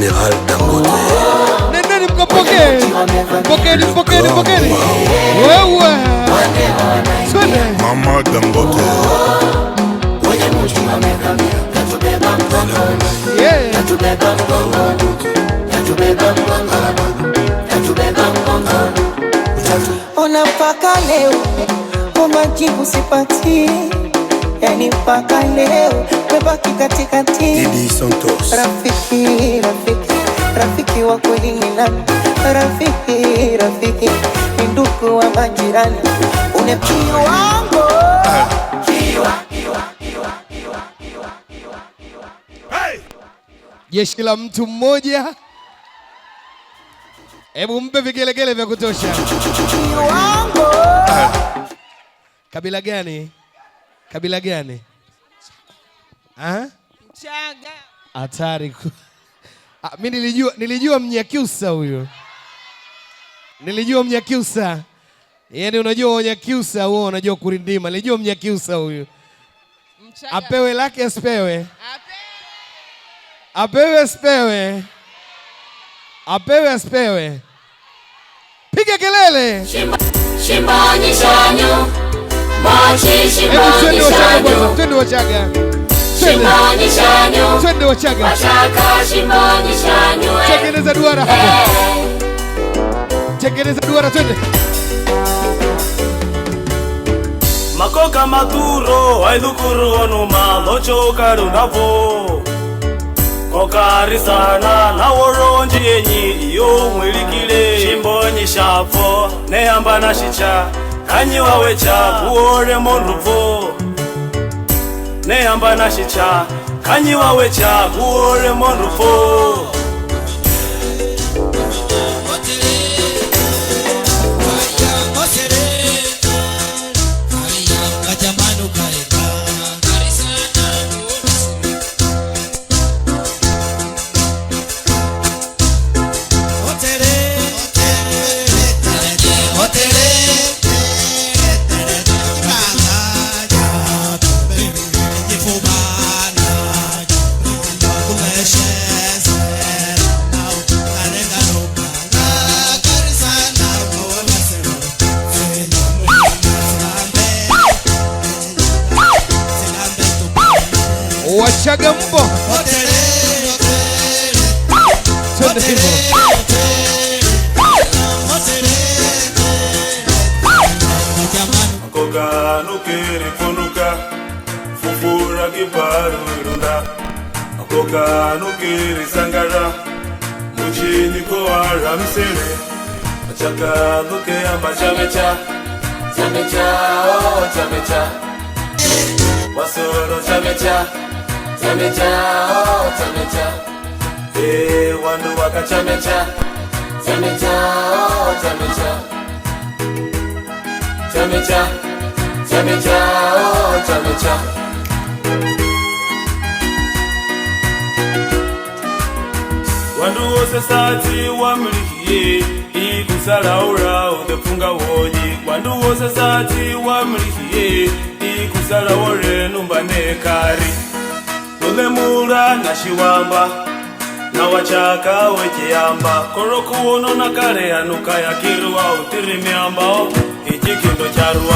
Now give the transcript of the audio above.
Général Dangote. Nendeni mkapokee. Pokeeni, pokeeni, pokeeni. Wewe. Twende. Mama Dangote. Yeah. Ona mpaka leo majibu sipati, yani mpaka leo mebaki katikati. Didi Santos. Rafiki, rafiki, rafiki wa kweli ni nani? Rafiki, rafiki ni ndugu wa majirani. Une kiwango Jeshi la mtu mmoja. Hebu mpe vigelegele vya kutosha. Kiwango. Kabila gani? Kabila gani? Ah? Mchaga. Hatari. Ah, mi nilijua Mnyakyusa huyo. Nilijua Mnyakyusa. Yaani unajua Wanyakyusa huo unajua kurindima. Nilijua Mnyakyusa huyu. Mchaga. Apewe lake asipewe? Apewe. Apewe asipewe? Apewe asipewe? Piga kelele. Shimbanyishanyu Machi Hebu twende Wachaga kwanza, shimbanyishanyu twende Wachaga. Twende. Shimbanyishanyu Twende Wachaga. Wachaka shimbanyishanyu. Tengeneza duara hapo. Tengeneza duara, twende. Makoka maturo ailukuru onuma locho karunavo kokarisana naworonji yenyi iyo mwilikile shimbonyi shapfo nehamba na shicha kanyi wawecha kuore monruvo nehamba na shicha kanyi wawecha kuore monruvo. Wachaga mpo? Twende hivyo. Koga nukiri funuka fufura kiparu irunda koga nukiri sangara muchini koara msere chaka nuke amba chamecha chamecha oh chamecha wasoro chamecha chamecha oh chamecha eh wandu wakachamecha chamecha oh chamecha chamecha chamecha oh chamecha. Wandu wose sati wamlihiye ikusalaura udefunga wonyi wandu wose sati wamlihiye ikusalawore numba nekari lulemula na shiwamba na wachaka wechiyamba korokuwono na kale anuka yakirwa utirimyambao ichikindo charwa.